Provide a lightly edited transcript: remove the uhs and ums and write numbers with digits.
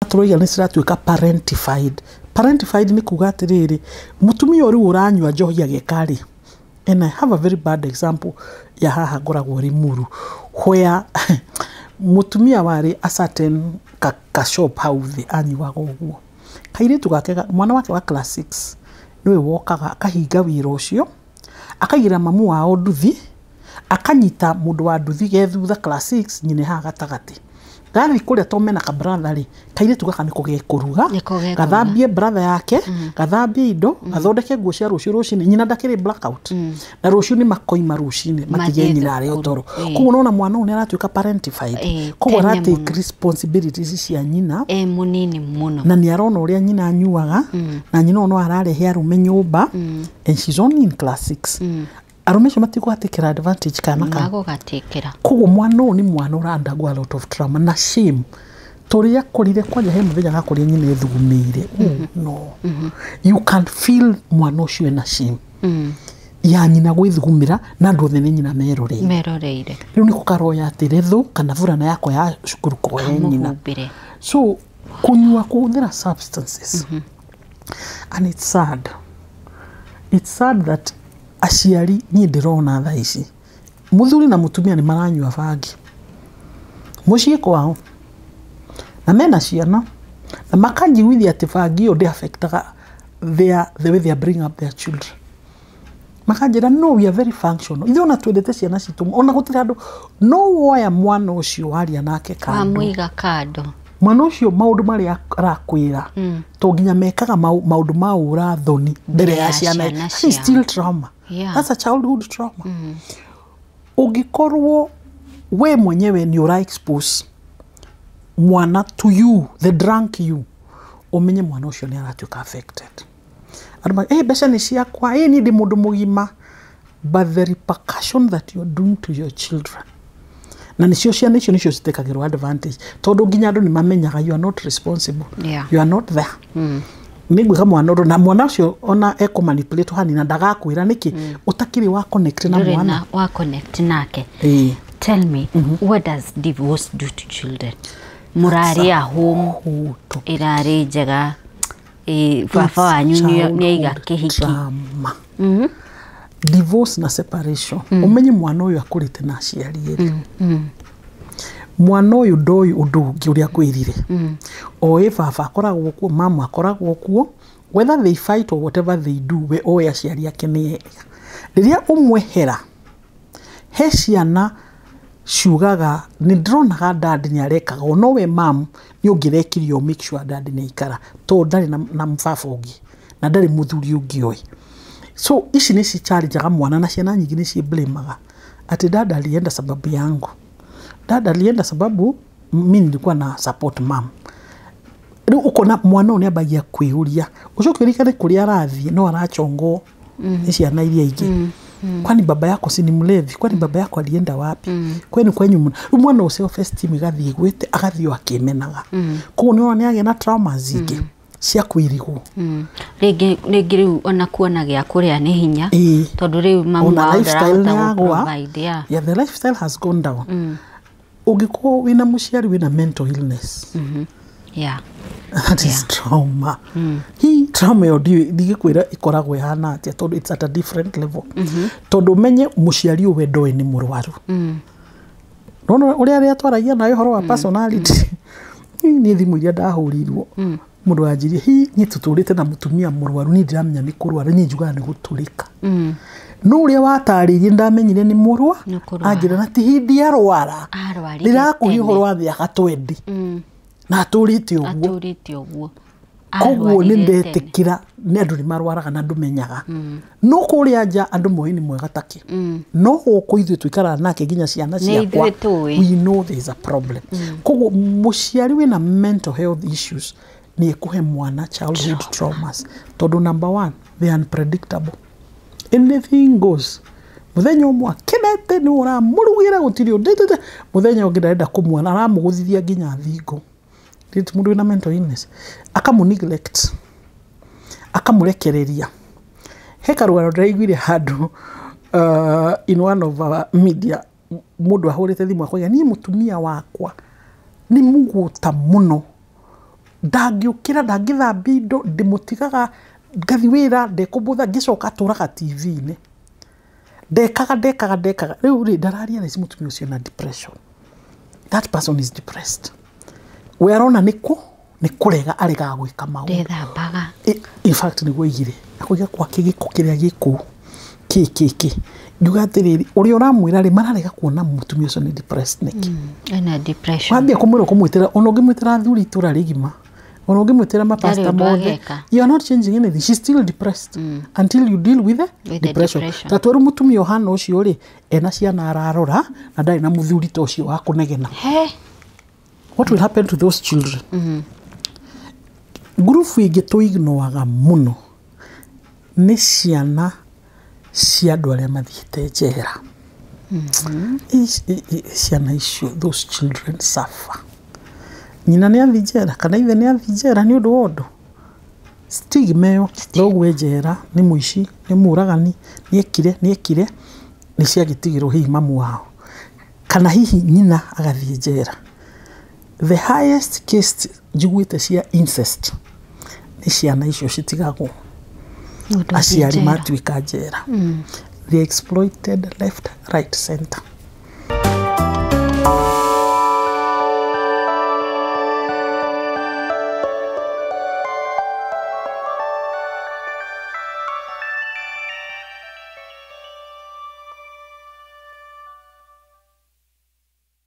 Tũroiga nĩ ciratuĩka parentified. Parentified nĩ kuga atĩrĩrĩ, mũtumia ũyũ rĩu ũranyua njohi ageka rĩ, and I have a very bad example ya haha ngoragwo Limuru, where mũtumia warĩ a certain ka shop hau thĩ anyuaga ũguo. Kairĩtu gake, mwana wake wa class 6 nĩwe wokaga akahinga wĩra ũcio, akaigĩra mamu wao nduthi, akanyita mũndũ wa nduthi ge thutha class 6, nyina haha gatagatĩ. Gathiĩ kũrĩa to mena ka brother rĩ, kairĩtu gaka nĩko gekũruga, Nĩko gekũruga. Gathambie brother yake, gathambie indo, gathondeke nguo cia rũciũ rũcinĩ. Nyina ndakĩrĩ blackout, na rũciũ nĩ makoima rũcinĩ matige Mathiĩ nyina arĩ o thukuru. Toro. Koguo nona mwana ũyũ nĩ aratuĩka parentified. Koguo Tene aratake mũno. Responsibilities cia nyina. E mũnini mũno. Na nĩ arona ũrĩa nyina anyuaga, na nyina ũyũ no ararehe arũme nyũmba, and she's only in class 6. Arũme acio matigũgatĩkĩra advantage kana kana Magũgatĩkĩra. Koguo mwana ũyũ nĩ mwana ũra undergo a lot of trauma na shame, tũrĩa akorire kwanja he mũthenya gakorire nyina ethugumĩire. Oh, no, you can feel mwana ũcio ena shame ya nyina gwĩthugumĩra na andũ othe nĩ nyina meroreire. Meroreire. Rĩu nĩko karoya atĩ rethũ kana burana yakwa ya cukuru koe nyina. Kamũhumbĩre. So kunyua, kũhũthĩra substances, and it's sad, it's sad that aciari, niĩ ndĩrona thaa ici mũthuri na mũtumia nĩ maranyua bangi mũciĩ kwao na mena ciana, na makanjiguithia atĩ bangi ĩyo ndĩ affectaga the way they are bringing up their children. Makanjĩra, "No, we are very functional, ithuĩ ona twendete ciana citũ, ona gũtirĩ handũ." No woya mwana ũcio waria nake kando, Wamũiga kando, mwana ũcio maũndũ marĩa arakwĩra, to nginya mekaga maũndũ ma ũra thoni mbere ya ciana. Ciana That is ciao. Still trauma. That's a childhood trauma. Ũngĩkorwo we mwenyewe nĩ ũra expose mwana to you, the drunk you, ũmenye mwana ũcio nĩ aratuĩka affected. Andũ mbeca nĩ ciakwa, niĩ ndĩ mũndũ mũgima, but the repercussion that you're doing to your children, na nĩcio ciana icio nĩcio citekagĩrwo advantage, tondũ nginya andũ nĩ mamenyaga you are not responsible. You are not there. Nĩ ngwĩka mwana ũndũ na mwana ũcio ona ekũmanipulate hani na ndagakwĩra nĩkĩ ũtakĩrĩ wa connect na ndũrĩ mwana. Na wa connect nake. Ĩĩ. Tell me, what does divorce do to children? Mũrarĩ a home Whole topic. ĩrarĩ njega, baba wanyu nĩ aiga kĩhiki. Trauma. Divorce na separation, ũmenye mwana ũyũ akũrĩte na aciari erĩ. Mwana ũyũ ndoĩ ũndũ ũngĩ ũrĩa kwĩrire, oĩ baba akoragwo kuo, mama akoragwo kuo, whether they fight or whatever they do, we oĩ aciari ake nĩ ega. Rĩrĩa ũmwehera he ciana ciugaga, "Nĩ ndĩronaga dad nĩ arekaga o, no we mam nĩ ũngĩrekirie o make sure dad nĩ aikara, tondũ ndarĩ na baba ũngĩ na ndarĩ mũthuri ũngĩ oĩ." So ici nĩ cichallengaga mwana, na ciana nyingĩ nĩ ciblamaga atĩ dad alienda sababu yangu, dad alienda sababu mi nilikuwa na support mam. Rĩu ũkona mwana ũyũ nĩ ambagia kwĩyũria, ũcoke ũririkane kũrĩa arathiĩ no arachongwo nĩ ciana iria ingĩ: "Kwani baba yako si ni mlevi? Kwani baba yako alienda wapi? Kwenu kwenyu mna..." Rĩu mwana ũcio self esteem ĩgathiĩ ĩgwĩte, agathiĩ o akĩmenaga. Koguo nĩ ũrona nĩ agĩa na traumas ingĩ cia kwĩrigwo. Rĩngĩ rĩngĩ rĩu ona kuona gĩa kũrĩa nĩ hinya, tondũ rĩu mamu ona wao lifestyle nĩ ndarahota yagwa. gũ-provide, yeah. Yeah, the lifestyle has gone down. Ũngĩkorwo wĩna mũciari wĩna mental illness, that is trauma. Hi trauma ĩyo ndingĩkwĩra ĩkoragwo ĩhana atĩa, tondũ it's at a different level, tondũ ũmenye mũciari ũyũ we ndoĩ nĩ mũrwaru. Nona ũrĩa arĩa twaragia nawe ũhoro wa personality. Hi, niĩ thimũ iria ndahũrirwo, mũndũ wanjirie, "Hi, niĩ tũtũrĩte na mũtumia mũrwaru, niĩ ndiramenya nĩ kũrwara, niĩ njugaga nĩ gũtũrĩka." No ũrĩa watarĩirie ndamenyire nĩ mũrwa. Nĩ kũrwara. Anjĩra na ti hindi arwara. Arwarire Ndĩrakũria tene. ũhoro wa mĩaka 20 na atũrĩte ũguo. Atũrĩte ũguo. Koguo nĩ Arwarire tene. ndetĩkĩra nĩ andũ nĩ marwaraga na ndũmenyaga, no kũrĩa nja andũ moĩ nĩ mwega take, no gũkũ ithuĩ tũikaraga nake nginya ciana Nĩ ciakwa, ithuĩ tũĩ. we know there is a problem. Koguo mũciari wĩna mental health issues nĩ ekũhe mwana childhood traumas, tondũ number one, they are unpredictable, anything goes. Mũthenya ũmwe akenete nĩ ũramũrugĩra, gũtirĩ ũndũ, mũthenya ũngĩ ndarenda kũmuona, aramũgũthithia nginya thingo. Rĩu mũndũ wĩna mental illness akamũ neglect, akamũrekereria. He karũgano ndĩraiguire handũ, in one of our media, mũndũ ahũrĩte thimũ akoiga, "Niĩ mũtumia wakwa nĩ mũgũta mũno, Ndangĩũkĩra, ndangĩthambia indo, ndĩmũtigaga ngathi wĩra ndekũmbũtha, ngĩcoka atũraga TV-inĩ, ndekaga ndekaga ndekaga. Rĩu rĩ, ndararia thaa ici mũtumia ũcio na depression. That person is depressed. We arona nĩkũ nĩ kũrega aregaga gwĩka maũndũ. Ndethambaga. In fact, nĩguo aigire akũiga gwake gĩko kĩrĩa gĩkũu kĩ kĩ kĩ. Ngiuga atĩrĩrĩ, ũrĩa ũramwĩra rĩ, mararega kuona mũtumia ũcio nĩ depressed nĩkĩ? Ena depression. Wambia kũmwĩra, ũkũmwĩtĩra, ona ũngĩmwĩtĩra athuri itũra rĩgima, ona ũngĩmwĩtĩra mapasta Ndarĩ ũndũ mothe, ageka. you are not changing anything. She's still depressed until you deal with the With the depression. depression. Ta tweru mũtumia ũhana ũcio rĩ, ena ciana ararora na ndarĩ na mũthuri ta ũcio wa kũnegena. He. What will happen to those children? Ngurubu ĩngĩ tũignoaga mũno nĩ ciana cia andũ arĩa mathiĩte njera. Ciana icio, those children suffer. Nyina nĩ athi njera kana ithe nĩ athi njera nĩ ũndũ wa ũndũ, stigma ĩyo, thoguo e njera, nĩ mũici, nĩ mũragani, nĩ ekire nĩ ekire, nĩ ciagĩtigĩrwo hihi mamu wao kana hihi nyina agathiĩ njera. The highest case njiguĩte cia incest nĩ ciana icio citigagwo Mũndũ athiĩ aciari njera. Matuĩka njera. They exploited left, right, center.